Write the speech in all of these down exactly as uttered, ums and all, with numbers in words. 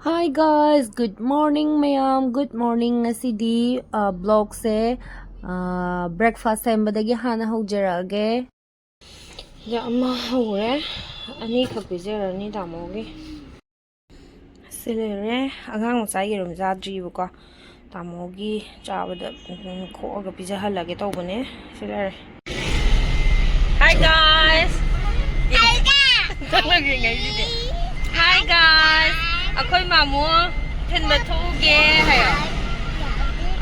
Hi guys, good morning ꯃꯌꯥꯝ, good morning꯫ ꯉꯁꯤꯗꯤ ꯕ꯭ꯂꯣꯒꯁꯦ breakfast ꯁꯦꯝꯕꯗꯒꯤ ꯍꯥꯟꯅ ꯍꯧꯖꯔꯛꯑꯒꯦ꯫ ꯁꯤꯗ ꯑꯃ ꯍꯧꯔꯦ, ꯑꯅꯤꯈꯛ ꯄꯤꯖꯔꯅꯤ ꯇꯥꯃꯣꯒꯤ꯫ ꯁꯤ ꯂꯩꯔꯦ, ꯑꯉꯥꯡ ꯃꯆꯥ ꯌꯦꯔꯨꯝ ꯆꯥꯗ꯭ꯔꯤꯕꯀꯣ, ꯇꯥꯃꯣꯒꯤ ꯆꯥꯕꯗ ꯎꯝ, ꯈꯣꯛꯑꯒ ꯄꯤꯖꯍꯜꯂꯒꯦ ꯇꯧꯕꯅꯦ꯫ ꯁꯤ ꯂꯩꯔꯦ꯫ Hi guys! ꯆꯠꯂꯒꯦ ꯉꯩꯁꯤꯗꯤ꯫ Hi guys! ꯑꯩꯈꯣꯏ ꯃꯥꯃꯣ ꯊꯤꯟꯕ ꯊꯣꯛꯎꯒꯦ ꯍꯥꯏꯌꯣ꯫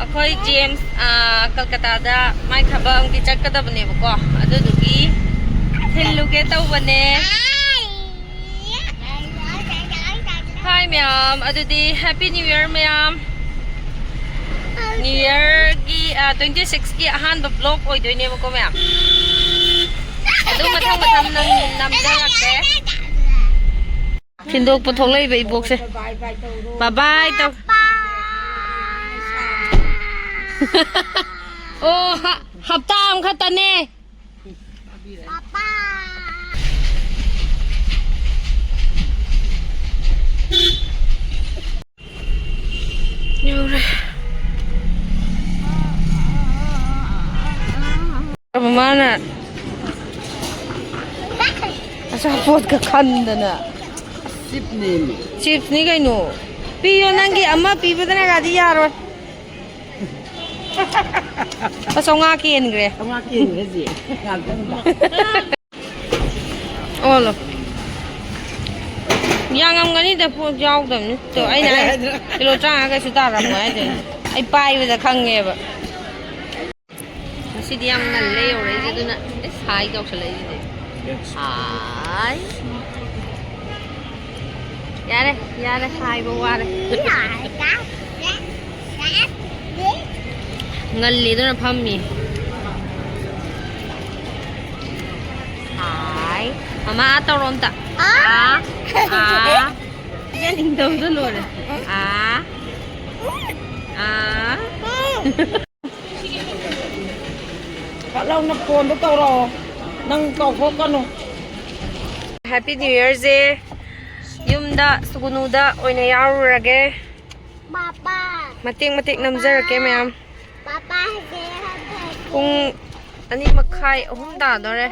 ꯑꯩꯈꯣꯏ ꯖꯦꯝꯁ, ꯑꯥ, ꯀꯜꯀꯇꯥꯗ ꯃꯥꯏ ꯊꯕꯛ ꯑꯃꯒꯤ ꯆꯠꯀꯗꯕꯅꯦꯕꯀꯣ, ꯑꯗꯨꯗꯨꯒꯤ ꯊꯤꯜꯂꯨꯒꯦ ꯇꯧꯕꯅꯦ꯫ Hi ꯃꯌꯥꯝ, ꯑꯗꯨꯗꯤ Happy New Year ꯃꯌꯥꯝ꯫ New Yearꯒꯤ, ꯑꯥ, twenty sixꯀꯤ ꯑꯍꯥꯟꯕ ꯕ꯭ꯂꯣꯒ ꯑꯣꯏꯗꯣꯏꯅꯦꯕꯀꯣ ꯃꯌꯥꯝ꯫ ꯑꯗꯨ ꯃꯊꯪ ꯃꯊꯪ ꯅꯝ-, ꯅꯝꯖꯔꯛꯀꯦ꯫ ꯊꯤꯟꯗꯣꯛꯄ ꯊꯣꯛꯂꯛꯏꯕ ꯏꯕꯣꯛꯁꯦ꯫ ꯕꯥꯏ ꯕꯥꯏ ꯇꯧ꯫ ꯑꯣ, ꯍ-, ꯍꯞꯇꯥ ꯑꯃꯈꯛꯇꯅꯦ꯫ ꯌꯧꯔꯦ꯫ ꯃꯃꯥꯅ ꯑꯆꯥꯄꯣꯠꯀ ꯈꯟꯗꯅ꯫ ꯆꯤꯞꯅꯦꯃꯤ꯫ ꯆꯤꯞꯁꯅꯤ ꯀꯩꯅꯣ꯫ ꯄꯤꯌꯣ, ꯅꯪꯒꯤ ꯑꯃ ꯄꯤꯕꯗꯅꯒꯗꯤ ꯌꯥꯔꯣꯏ꯫ ꯂꯨꯄꯥ ꯆꯥꯝꯃꯉꯥ ꯀꯦꯟꯈ꯭ꯔꯦ꯫ ꯆꯥꯝꯃꯉꯥ ꯀꯦꯟꯈ꯭ꯔꯦ ꯆꯦ꯫ ꯉꯥꯛꯇꯪꯗ꯫ ꯑꯣꯜꯂꯣ꯫ ꯌꯥꯝ ꯉꯝꯒꯅꯤꯗ ꯄꯣꯠ ꯌꯥꯎꯗꯕꯅꯤ꯫ ꯇꯣ, ꯑꯩꯅ ꯍꯥꯏ, ꯀꯤꯂꯣ ꯇꯔꯥꯃꯉꯥ ꯀꯩꯁꯨ ꯇꯥꯔꯝꯃꯣꯏ ꯍꯥꯏꯗꯣꯏꯅꯦ꯫ ꯑꯩ ꯄꯥꯏꯕꯗ ꯈꯪꯉꯦꯕ꯫ ꯉꯁꯤꯗꯤ ꯌꯥꯝ ꯉꯜꯂꯦ ꯌꯧꯔꯛꯏꯁꯦ, ꯑꯗꯨꯅ ꯑꯁ ꯍꯥꯏ ꯇꯧꯁꯜꯂꯛꯏꯁꯤꯗꯤ꯫ ꯍꯥꯏ꯫ ꯌꯥꯔꯦ, ꯌꯥꯔꯦ, ꯍꯥꯏꯕ ꯋꯥꯔꯦ꯫ ꯉꯜꯂꯤ ꯑꯗꯨꯅ ꯐꯝꯃꯤ꯫ ꯍꯥꯏ꯫ ꯃꯃꯥ ꯑꯥ ꯇꯧꯔꯣ ꯑꯝꯇ꯫ ꯑꯥ꯫ ꯑꯥ꯫ ꯌꯥꯅꯤꯡꯗꯕꯗ ꯂꯣꯏꯔꯦ꯫ ꯑꯥ꯫ ꯑꯥ꯫ ꯐꯠ ꯂꯥꯎꯅ ꯐꯣꯟꯗꯣ ꯇꯧꯔꯛꯑꯣ꯫ ꯅꯪ ꯀꯥꯎꯊꯣꯛꯀꯅꯨ꯫ Happy New Yearꯁꯦ ꯌꯨꯝꯗ ꯁꯨꯒꯨꯅꯨꯗ ꯑꯣꯏꯅ ꯌꯥꯎꯔꯨꯔꯒꯦ꯫ ꯃꯇꯦꯛ ꯃꯇꯦꯛ ꯅꯝꯖꯔꯛꯀꯦ ꯃꯌꯥꯝ꯫ ꯄꯨꯡ ꯑꯅꯤ ꯃꯈꯥꯏ, ꯑꯍꯨꯝ ꯇꯥꯗꯣꯔꯦ꯫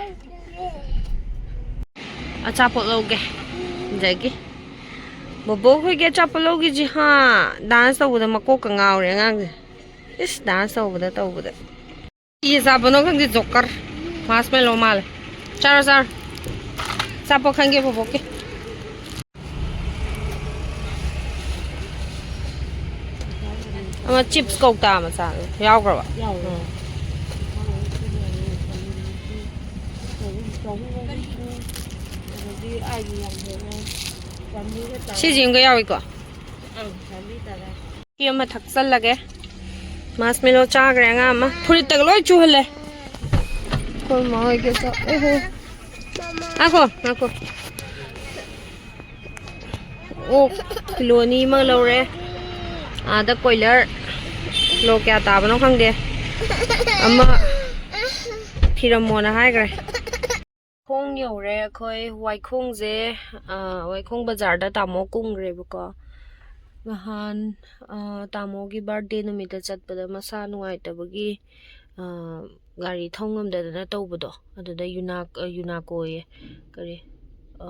ꯑꯆꯥꯄꯣꯠ ꯂꯧꯒꯦ꯫ ꯑꯗꯒꯤ ꯕꯣꯕꯣ ꯈꯣꯏꯒꯤ ꯑꯆꯥꯄꯣꯠ ꯂꯧꯈꯤꯁꯤ ꯍꯥ꯫ ꯗꯥꯟꯁ ꯇꯧꯕꯗ ꯃꯀꯣꯛꯀ ꯉꯥꯎꯔꯦ ꯑꯉꯥꯡꯁꯦ꯫ ꯏꯁ, ꯗꯥꯟꯁ ꯇꯧꯕꯗ ꯇꯧꯕꯗ꯫ ꯀꯤ ꯑꯆꯥꯄꯣꯠꯅꯣ ꯈꯪꯗꯦ, ꯖꯣꯀꯔ꯫ ꯃꯥꯁꯃꯦꯂꯣ ꯃꯥꯜꯂꯦ꯫ ꯆꯥꯔꯣ, ꯆꯥꯔꯣ꯫ ꯑꯆꯥꯄꯣꯠ ꯈꯟꯒꯦ ꯕꯣꯕꯣꯛꯀꯤ꯫ ꯑꯃ ꯆꯤꯞꯁ ꯀꯧꯇꯥ ꯃꯆꯥꯗꯣ ꯌꯥꯎꯈ꯭ꯔꯕ? ꯌꯥꯎꯋꯦ꯫ ꯎꯝ꯫ ꯁꯤꯁꯤ ꯑꯃꯒ ꯌꯥꯎꯏꯀꯣ? ꯐꯤ ꯑꯃ ꯊꯛꯆꯜꯂꯒꯦ꯫ ꯃꯥꯁꯃꯦꯂꯣ ꯆꯥꯈ꯭ꯔꯦ ꯑꯉꯥꯡ ꯑꯃ꯫ ꯐꯨꯔꯤꯠꯇꯒ ꯂꯣꯏ ꯆꯨꯍꯜꯂꯦ꯫ ꯑꯩꯈꯣꯏ ꯃꯥ ꯍꯣꯏꯒꯤ ꯑꯆꯥ-, ꯑꯣꯍꯣ꯫ ꯉꯥꯏꯈꯣ, ꯉꯥꯏꯈꯣ꯫ ꯑꯣꯛ ꯀꯤꯂꯣ ꯑꯅꯤ ꯑꯃ ꯂꯧꯔꯦ꯫ ꯑꯥꯗ ꯀꯣꯏꯂꯔ ꯀꯤꯂꯣ ꯀꯌꯥ ꯇꯥꯕꯅꯣ ꯈꯪꯗꯦ꯫ ꯑꯃ ꯊꯤꯔꯝꯃꯣꯅ ꯍꯥꯏꯈ꯭ꯔꯦ꯫ ꯈꯣꯡ ꯌꯧꯔꯦ ꯑꯩꯈꯣꯏ ꯋꯥꯏꯈꯣꯡꯁꯦ꯫ ꯑ, ꯋꯥꯏꯈꯣꯡ ꯕꯖꯥꯔꯗ ꯇꯥꯃꯣ ꯀꯨꯝꯈ꯭ꯔꯦꯕꯀꯣ꯫ ꯅꯍꯥꯟ, ꯑ, ꯇꯥꯃꯣꯒꯤ ꯕꯥꯔꯗꯦ ꯅꯨꯃꯤꯠꯇ ꯆꯠꯄꯗ ꯃꯁꯥ ꯅꯨꯡꯉꯥꯏꯇꯕꯒꯤ, ꯑ, ꯒꯥꯔꯤ ꯊꯧ ꯉꯝꯗꯗꯅ ꯇꯧꯕꯗꯣ, ꯑꯗꯨꯗ ꯌꯨꯅꯥꯛ-, ꯑ, ꯌꯨꯅꯥꯀꯣꯌꯦ, ꯀꯔꯤ, ꯑ,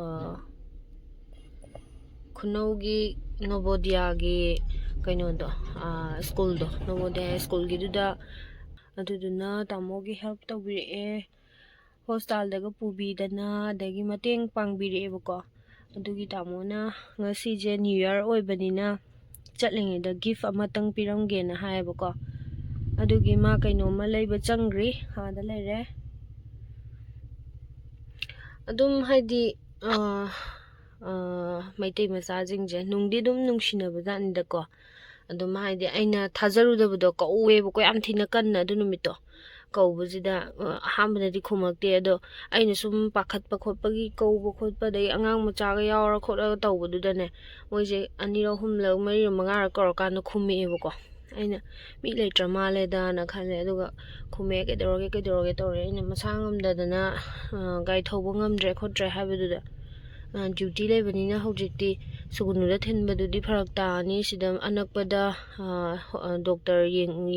ꯈꯨꯅꯧꯒꯤ ꯅꯣꯕꯣꯗꯤꯌꯥꯒꯤ ꯀꯩꯅꯣꯗꯣ, ꯑ, ꯁ꯭ꯀꯨꯜꯗꯣ, ꯅꯣꯕꯣꯗꯤꯌꯥ ꯁ꯭ꯀꯨꯜꯒꯤꯗꯨꯗ, ꯑꯗꯨꯗꯨꯅ ꯇꯥꯃꯣꯒꯤ ꯍꯦꯜꯞ ꯇꯧꯕꯤꯔꯛꯑꯦ꯫ ꯍꯣꯁꯄꯤꯇꯥꯜꯗꯒ ꯄꯨꯕꯤꯗꯅ ꯑꯗꯒꯤ ꯃꯇꯦꯡ ꯄꯥꯡꯕꯤꯔꯛꯑꯦꯕꯀꯣ꯫ ꯑꯗꯨꯒꯤ ꯇꯥꯃꯣꯅ ꯉꯁꯤꯁꯦ ꯅ꯭ꯌꯨ ꯌꯔ ꯑꯣꯏꯕꯅꯤꯅ ꯆꯠꯂꯤꯉꯩꯗ ꯒꯤꯐ ꯑꯃꯇꯪ ꯄꯤꯔꯝꯒꯦꯅ ꯍꯥꯏꯌꯦꯕꯀꯣ꯫ ꯑꯗꯨꯒꯤ ꯃꯥ ꯀꯩꯅꯣꯝꯃ ꯂꯩꯕ ꯆꯪꯈ꯭ꯔꯤ, ꯑꯥꯗ ꯂꯩꯔꯦ꯫ ꯑꯗꯨꯝ ꯍꯥꯏꯗꯤ, ꯑ, ꯑ, ꯃꯩꯇꯩ ꯃꯆꯥꯁꯤꯡꯁꯦ ꯅꯨꯡꯗꯤ ꯑꯗꯨꯝ ꯅꯨꯡꯁꯤꯅꯕ ꯖꯥꯠꯅꯤꯗꯀꯣ꯫ ꯑꯗꯨꯝ ꯍꯥꯏꯗꯤ ꯑꯩꯅ ꯊꯥꯖꯔꯨꯗꯕꯗꯣ ꯀꯧꯋꯦꯕꯀꯣ, ꯌꯥꯝ ꯊꯤꯅ ꯀꯟꯅ ꯑꯗꯨ ꯅꯨꯃꯤꯠꯇꯣ꯫ ꯀꯧꯕꯁꯤꯗ, ꯑ, ꯑꯍꯥꯟꯕꯗꯗꯤ ꯈꯨꯝꯃꯛꯇꯦ꯫ ꯑꯗꯣ ꯑꯩꯅ ꯁꯨꯝ ꯄꯥꯈꯠꯄ ꯈꯣꯠꯄꯒꯤ ꯀꯧꯕ ꯈꯣꯠꯄ, ꯑꯗꯩ ꯑꯉꯥꯡ ꯃꯆꯥꯒ ꯌꯥꯎꯔ ꯈꯣꯠꯂꯒ ꯇꯧꯕꯗꯨꯗꯅꯦ, ꯃꯣꯏꯁꯦ ꯑꯅꯤꯔꯛ, ꯑꯍꯨꯝꯂꯛ, ꯃꯔꯤꯔꯛ, ꯃꯉꯥꯔꯛ ꯀꯧꯔꯀꯥꯟꯗ ꯈꯨꯝꯃꯛꯑꯦꯕꯀꯣ꯫ ꯑꯩꯅ ꯃꯤ ꯂꯩꯇ꯭ꯔ ꯃꯥꯜꯂꯦꯗꯅ ꯈꯜꯂꯦ꯫ ꯑꯗꯨꯒ ꯈꯨꯝꯃꯛꯑꯦ, "ꯀꯩꯗꯧꯔꯒꯦ, ꯀꯩꯗꯧꯔꯒꯦ?" ꯇꯧꯔꯦ꯫ ꯑꯩꯅ ꯃꯁꯥ ꯉꯝꯗꯗꯅ, ꯑ, ꯒꯥꯔꯤ ꯊꯧꯕ ꯉꯝꯗ꯭ꯔꯦ ꯈꯣꯠꯇ꯭ꯔꯦ ꯍꯥꯏꯕꯗꯨꯗ, ꯗ꯭ꯌꯨꯇꯤ ꯂꯩꯕꯅꯤꯅ ꯍꯧꯖꯤꯛꯇꯤ ꯁꯨꯒꯨꯅꯨꯗ ꯊꯤꯟꯕꯗꯨꯗꯤ ꯐꯔꯛ ꯇꯥꯔꯅꯤ꯫ ꯁꯤꯗ ꯑꯅꯛꯄꯗ ꯗꯣꯛꯇꯔ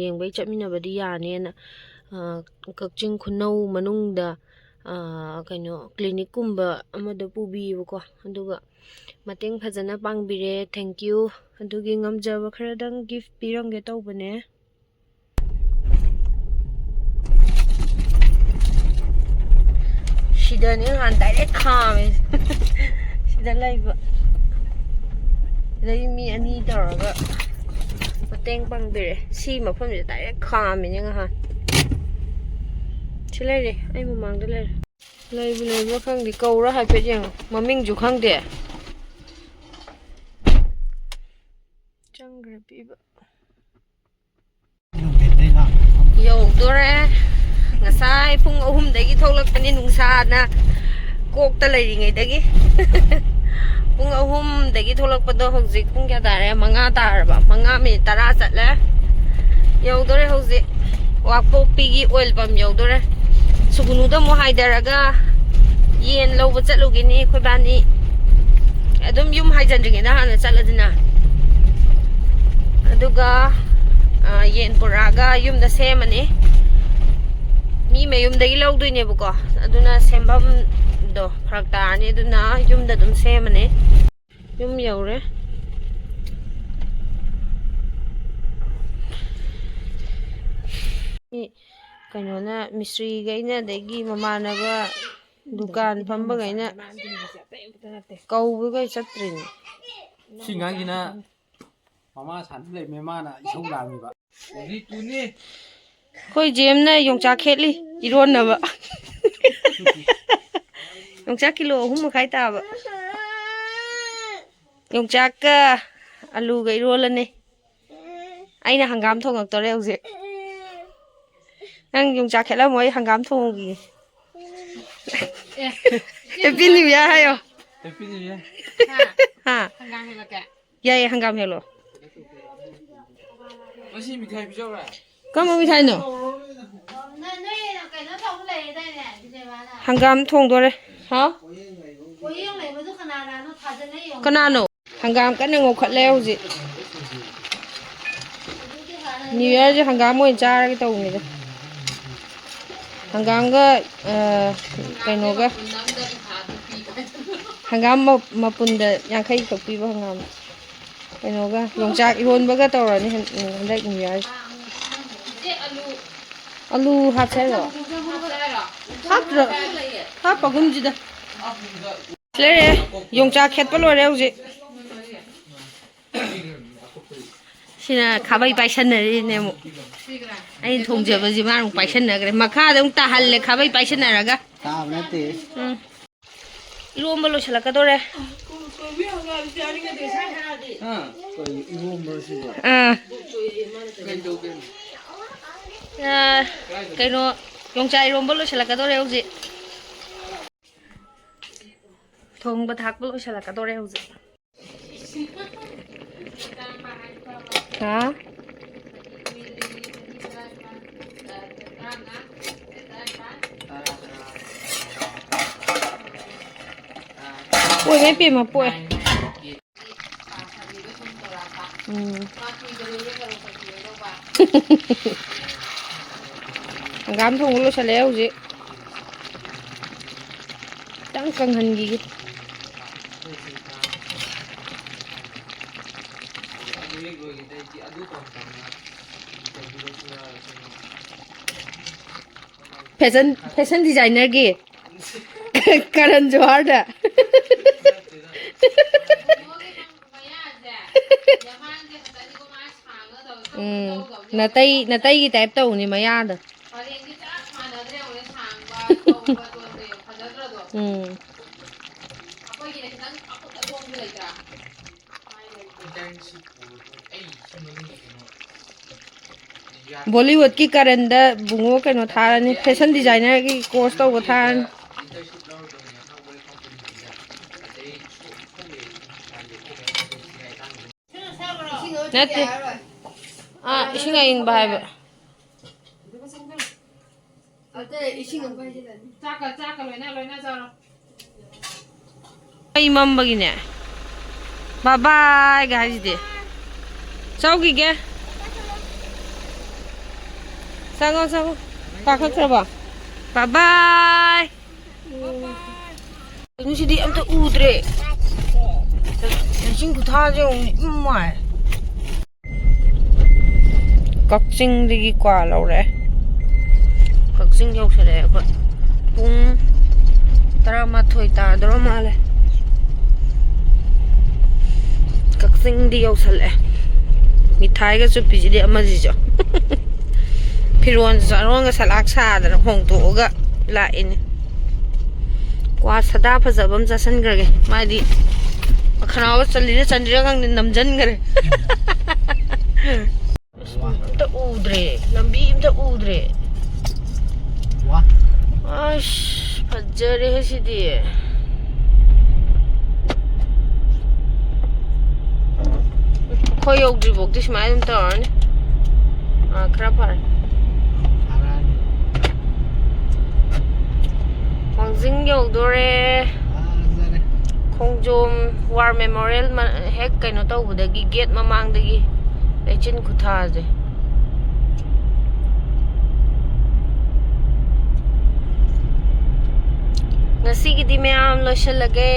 ꯌꯦꯡꯕꯩ ꯆꯠꯃꯤꯟꯅꯕꯗꯤ ꯌꯥꯅꯦꯅ ꯀꯛꯆꯤꯡ ꯈꯨꯅꯧ ꯃꯅꯨꯡꯗ ꯀꯩꯅꯣ ꯀ꯭ꯂꯤꯅꯤꯛꯀꯨꯝꯕ ꯑꯃꯗ ꯄꯨꯕꯤꯌꯦꯕꯀꯣ꯫ ꯑꯗꯨꯒ ꯃꯇꯦꯡ ꯐꯖꯅ ꯄꯥꯡꯕꯤꯔꯦ꯫ Thank you꯫ ꯑꯗꯨꯒꯤ ꯉꯝꯖꯕ ꯈꯔꯗꯪ ꯒꯤꯐ ꯄꯤꯔꯝꯒꯦ ꯇꯧꯕꯅꯦ꯫ ꯁꯤꯗꯅꯦ ꯅꯍꯥꯟ ꯗꯥꯏꯔꯦꯛ ꯈꯥꯝꯃꯦ꯫ ꯁꯤꯗ ꯂꯩꯕ ꯁꯤꯗꯩ ꯃꯤ ꯑꯅꯤ ꯇꯧꯔꯒ ꯃꯇꯦꯡ ꯄꯥꯡꯕꯤꯔꯦ꯫ ꯁꯤ ꯃꯐꯝꯁꯤꯗ ꯗꯥꯏꯔꯦꯛ ꯈꯥꯝꯃꯤꯅꯦ ꯉꯍꯥꯟ꯫ ꯁꯤ ꯂꯩꯔꯦ, ꯑꯩ ꯃꯃꯥꯡꯗ ꯂꯩꯔꯦ꯫ ꯂꯩꯕꯨ ꯂꯩꯕ꯭ꯔꯥ ꯈꯪꯗꯦ, ꯀꯧꯔ ꯍꯥꯏꯐꯦꯠ ꯌꯦꯡꯉꯣ꯫ ꯃꯃꯤꯡꯁꯨ ꯈꯪꯗꯦ꯫ ꯆꯪꯈ꯭ꯔꯦ ꯄꯤꯕ꯫ ꯌꯧꯗꯣꯔꯦ꯫ ꯉꯁꯥꯏ ꯄꯨꯡ ꯑꯍꯨꯝꯗꯒꯤ ꯊꯣꯛꯂꯛꯄꯅꯤ, ꯅꯨꯡꯁꯥꯅ ꯀꯣꯛꯇ ꯂꯩꯔꯤꯉꯩꯗꯒꯤ꯫ ꯄꯨꯡ ꯑꯍꯨꯝꯗꯒꯤ ꯊꯣꯛꯂꯛꯄꯗꯣ ꯍꯧꯖꯤꯛ ꯄꯨꯡ ꯀꯌꯥ ꯇꯥꯔꯦ? ꯃꯉꯥ ꯇꯥꯔꯕ? ꯃꯉꯥ ꯃꯤꯅꯤꯠ ꯇꯔꯥ ꯆꯠꯂꯦ꯫ ꯌꯧꯗꯣꯔꯦ ꯍꯧꯖꯤꯛ꯫ ꯋꯥꯛꯄꯣꯛꯄꯤꯒꯤ ꯑꯣꯏꯜ ꯄꯝ ꯌꯧꯗꯣꯔꯦ꯫ ꯁꯨꯒꯨꯅꯨꯗ ꯑꯃꯨꯛ ꯍꯥꯏꯗꯔꯒ ꯌꯦꯟ ꯂꯧꯕ ꯆꯠꯂꯨꯒꯤꯅꯤ ꯑꯩꯈꯣꯏꯕꯥꯅꯤ꯫ ꯑꯗꯨꯝ ꯌꯨꯝ ꯍꯥꯏꯖꯟꯗ꯭ꯔꯤꯉꯩꯗ ꯍꯥꯟꯅ ꯆꯠꯂꯁꯤꯅ꯫ ꯑꯗꯨꯒ, ꯑ, ꯌꯦꯟ ꯄꯨꯔꯛꯑꯒ ꯌꯨꯝꯗ ꯁꯦꯝꯃꯅꯤ꯫ ꯃꯤ ꯃꯌꯨꯝꯗꯒꯤ ꯂꯧꯗꯣꯏꯅꯦꯕꯀꯣ, ꯑꯗꯨꯅ ꯁꯦꯝꯐꯝꯗꯣ ꯐꯔꯛ ꯇꯥꯔꯅꯤ꯫ ꯑꯗꯨꯅ ꯌꯨꯝꯗ ꯑꯗꯨꯝ ꯁꯦꯝꯃꯅꯤ꯫ ꯌꯨꯝ ꯌꯧꯔꯦ꯫ ꯃꯤ ꯀꯩꯅꯣꯅ, ꯃꯤꯁꯇ꯭ꯔꯤꯈꯩꯅ, ꯑꯗꯒꯤ ꯃꯃꯥꯟꯅꯕ ꯗꯨꯀꯥꯟ ꯐꯝꯕꯈꯩꯅ ꯀꯧꯕꯈꯩ ꯆꯠꯇ꯭ꯔꯤꯅꯦ꯫ ꯁꯤ ꯑꯉꯥꯡꯁꯤꯅ ꯃꯃꯥ ꯁꯥꯟꯅ ꯂꯩꯕꯅꯦ, ꯃꯥꯅ ꯏꯁꯧ ꯂꯥꯡꯉꯤꯕ꯫ ꯑꯩꯈꯣꯏ ꯖꯦꯝꯅ ꯌꯣꯡꯆꯥꯛ ꯈꯦꯠꯂꯤ ꯏꯔꯣꯟꯅꯕ꯫ ꯌꯣꯡꯆꯥꯛ ꯀꯤꯂꯣ ꯑꯍꯨꯝ ꯃꯈꯥꯏ ꯇꯥꯕ꯫ ꯌꯣꯡꯆꯥꯛꯀ ꯑꯂꯨꯒ ꯏꯔꯣꯜꯂꯅꯤ꯫ ꯑꯩꯅ ꯍꯪꯒꯥꯝ ꯊꯣꯡꯉꯛꯇꯣꯔꯦ ꯍꯧꯖꯤꯛ꯫ ꯅꯪ ꯌꯣꯡꯆꯥꯛ ꯈꯦꯠꯂꯝꯃꯣ, ꯑꯩ ꯍꯪꯒꯥꯝ ꯊꯣꯡꯉꯨꯒꯤꯒꯦ꯫ ꯑꯦ, Happy New Year ꯍꯥꯏꯌꯣ꯫ Happy New Year꯫ ꯍꯥ? ꯍꯥ? ꯍꯪꯒꯥꯝ ꯍꯦꯛꯂꯛꯀꯦ? ꯌꯥꯏꯌꯦ, ꯍꯪꯒꯥꯝ ꯍꯦꯛꯂꯣ꯫ ꯉꯁꯤ ꯃꯤꯊꯥꯏ ꯄꯤꯖꯧꯔꯥ? ꯀꯔꯝꯕ ꯃꯤꯊꯥꯏꯅꯣ? ꯅꯣꯏ, ꯅꯣꯏ ꯀꯩꯅꯣ ꯇꯧꯕ ꯂꯩꯔꯦꯗꯥꯏꯅꯦ, ꯕꯤꯖꯦꯕꯥꯅ? ꯍꯪꯒꯥꯝ ꯊꯣꯡꯗꯣꯔꯦ꯫ ꯍꯥꯎ? ꯄꯣꯌꯦꯡ ꯂꯩꯕꯗꯨ ꯀꯅꯥꯅꯅꯣ ꯊꯥꯖꯜꯂ ꯌꯦꯡꯉꯣ꯫ ꯀꯅꯥꯅꯣ? ꯍꯪꯒꯥꯝ ꯀꯟꯅ ꯉꯧꯈꯠꯂꯦ ꯍꯧꯖꯤꯛ꯫ ꯑꯗꯨꯗꯤ ꯍꯥꯟꯅ ꯅ꯭ꯌꯨ ꯌꯔꯁꯦ ꯍꯪꯒꯥꯝ ꯑꯣꯏꯅ ꯆꯥꯔꯒꯦ ꯇꯧꯕꯅꯤꯗ꯫ ꯍꯪꯒꯥꯝꯒ, ꯑ, ꯀꯩꯅꯣꯒ, ꯍꯪꯒꯥꯝ ꯃ-, ꯃꯄꯨꯟꯗ ꯌꯥꯡꯈꯩ ꯈꯛ ꯄꯤꯕ ꯍꯪꯒꯥꯝ꯫ ꯀꯩꯅꯣꯒ, ꯌꯣꯡꯆꯥꯛ ꯏꯔꯣꯟꯕꯒ ꯇꯧꯔꯅꯤ ꯍꯟ-, ꯍꯟꯗꯛ ꯅ꯭ꯌꯨ ꯌꯔꯁꯦ꯫ ꯑꯂꯨ ꯍꯥꯞꯁꯦ ꯍꯥꯏꯔꯣ? ꯍꯥꯞꯇ꯭ꯔꯣ? ꯍꯥꯞꯄꯒꯨꯝꯁꯤꯗ꯫ ꯂꯩꯔꯦ꯫ ꯌꯣꯡꯆꯥꯛ ꯈꯦꯠꯄ ꯂꯣꯏꯔꯦ ꯍꯧꯖꯤꯛ꯫ ꯁꯤꯅ ꯈꯥꯕꯩ ꯄꯥꯏꯁꯟꯅꯔꯤꯅꯦ ꯑꯃꯨꯛ꯫ ꯑꯩꯅ ꯊꯣꯡꯖꯕꯁꯤ ꯃꯥꯅ ꯑꯃꯨꯛ ꯄꯥꯏꯁꯟꯅꯈ꯭ꯔꯦ꯫ ꯃꯈꯥꯗ ꯑꯃꯨꯛ ꯇꯥꯍꯜꯂꯦ ꯈꯥꯕꯩ ꯄꯥꯏꯁꯟꯅꯔꯒ꯫ ꯆꯥꯕ ꯅꯠꯇꯦ꯫ ꯎꯝ꯫ ꯏꯔꯣꯝꯕ ꯂꯣꯏꯁꯤꯜꯂꯛꯀꯗꯧꯔꯦ꯫ ꯍꯥ? ꯀꯩ ꯏꯔꯣꯝꯕ꯭ꯔꯣ ꯁꯤꯕꯣ? ꯑꯥ꯫ ꯀꯩꯗꯧꯒꯦ? ꯑꯥ, ꯀꯩꯅꯣ, ꯌꯣꯡꯆꯥꯛ ꯏꯔꯣꯝꯕ ꯂꯣꯏꯁꯤꯜꯂꯛꯀꯗꯧꯔꯦ ꯍꯧꯖꯤꯛ꯫ ꯊꯣꯡꯕ ꯊꯥꯛꯄ ꯂꯣꯏꯁꯤꯜꯂꯛꯀꯗꯧꯔꯦ ꯍꯧꯖꯤꯛ꯫ ꯍꯥ? ꯄꯣꯛꯑꯦ ꯏꯕꯦꯝꯃ, ꯄꯣꯛꯑꯦ꯫ ꯎꯝ꯫ ꯍꯪꯒꯥꯝ ꯊꯣꯡꯕ ꯂꯣꯏꯁꯤꯜꯂꯛꯑꯦ ꯍꯧꯖꯤꯛ꯫ ꯈꯤꯇꯪ ꯀꯪꯍꯟꯈꯤꯒꯦ꯫ ꯐꯦꯁꯟ, ꯐꯦꯁꯟ ꯗꯤꯖꯥꯏꯅꯔꯒꯤ ꯀꯔꯟ ꯖꯣꯍꯥꯔꯗ꯫ ꯎꯝ, ꯅꯇꯩ, ꯅꯇꯩꯒꯤ ꯇꯥꯏꯞ ꯇꯧꯅꯤ ꯃꯌꯥꯗꯣ꯫ ꯎꯝ꯫ ꯕꯣꯂꯤꯋꯨꯗꯀꯤ ꯀꯔꯟꯗ ꯕꯨꯡꯉꯣ ꯀꯩꯅꯣ ꯊꯥꯔꯅꯤ, ꯐꯦꯁꯟ ꯗꯤꯖꯥꯏꯅꯔꯒꯤ ꯀꯣꯔꯁ ꯇꯧꯕ ꯊꯥꯔꯅꯤ꯫ ꯅꯠꯇꯦ꯫ ꯑꯥ, ꯏꯁꯤꯡ ꯑꯏꯪꯕ ꯍꯥꯏꯕ꯫ ꯆꯥꯛꯀ, ꯆꯥꯛꯀ ꯂꯣꯏꯅ, ꯂꯣꯏꯅ ꯆꯥꯔꯣ꯫ ꯃꯩ ꯃꯝꯕꯒꯤꯅꯦ꯫ ꯕꯥꯏ ꯕꯥꯏꯒ ꯍꯥꯏꯁꯤꯗꯤ꯫ ꯆꯧꯈꯤꯒꯦ꯫ ꯆꯪꯉꯣ, ꯆꯪꯉꯣ꯫ ꯀꯥꯈꯠꯈ꯭ꯔꯕꯣ? ꯕꯥꯏ ꯕꯥꯏ꯫ ꯀꯩꯅꯣ ꯁꯤꯗꯤ ꯑꯝꯇ ꯎꯗ꯭ꯔꯦ꯫ ꯂꯩꯆꯤꯟ ꯈꯨꯊꯥꯁꯦ ꯌꯦꯡꯉꯨꯅꯦ꯫ ꯏꯃꯥꯏ꯫ ꯀꯛꯆꯤꯡꯗꯒꯤ ꯀ꯭ꯋꯥ ꯂꯧꯔꯦ꯫ ꯀꯛꯆꯤꯡ ꯌꯧꯁꯜꯂꯛꯑꯦ ꯑꯩꯈꯣꯏ꯫ ꯄꯨꯡ ꯇꯔꯥꯃꯥꯊꯣꯏ ꯇꯥꯗꯧꯔ ꯃꯥꯜꯂꯦ꯫ ꯀꯛꯆꯤꯡꯗꯤ ꯌꯧꯁꯜꯂꯛꯑꯦ꯫ ꯃꯤꯊꯥꯏꯒ ꯆꯨꯞꯄꯤꯁꯤꯗꯤ ꯑꯃꯁꯤꯁꯨ꯫ ꯐꯤꯔꯣꯟ ꯆꯥꯔꯣꯟꯒ ꯁꯂꯥꯛ ꯁꯥꯗꯅ ꯍꯣꯡꯗꯣꯛꯑꯒ ꯂꯥꯛꯏꯅꯦ꯫ ꯀ꯭ꯋꯥ ꯁꯗꯥ ꯐꯖꯕ ꯑꯃ ꯆꯥꯁꯤꯟꯈ꯭ꯔꯒꯦ꯫ ꯃꯥꯗꯤ ꯃꯈꯅꯥꯎꯒ ꯆꯜꯂꯤꯔ ꯆꯟꯗ꯭ꯔꯤꯔ ꯈꯪꯗꯦ, ꯅꯝꯁꯤꯟꯈ꯭ꯔꯦ꯫ ꯑꯁ, ꯑꯝꯇ ꯎꯗ꯭ꯔꯦ, ꯂꯝꯕꯤ ꯑꯝꯇ ꯎꯗ꯭ꯔꯦ꯫ ꯋꯥ꯫ ꯑꯁ, ꯐꯖꯔꯦꯍꯦ ꯁꯤꯗꯤ꯫ ꯑꯩꯈꯣꯏ ꯌꯧꯗ꯭ꯔꯤꯐꯥꯎꯗꯤ ꯁꯨꯃꯥꯏꯅ ꯑꯗꯨꯝ ꯇꯧꯔꯅꯤ꯫ ꯑꯥ, ꯈꯔ ꯐꯔꯦ꯫ ꯐꯔꯛꯑꯅꯤ꯫ ꯋꯥꯡꯖꯤꯡ ꯌꯧꯗꯣꯔꯦ꯫ ꯐꯖꯔꯦ꯫ ꯈꯣꯡꯖꯣꯝ ꯋꯥꯔ ꯃꯦꯃꯣꯔꯤꯌꯦꯜ ꯃ-, ꯍꯦꯛ ꯀꯩꯅꯣ ꯇꯧꯕꯗꯒꯤ, ꯒꯦꯠ ꯃꯃꯥꯡꯗꯒꯤ ꯂꯩꯆꯤꯟ ꯈꯨꯊꯥꯁꯦ꯫ ꯉꯁꯤꯒꯤꯗꯤ ꯃꯌꯥꯝ ꯂꯣꯏꯁꯤꯜꯂꯒꯦ꯫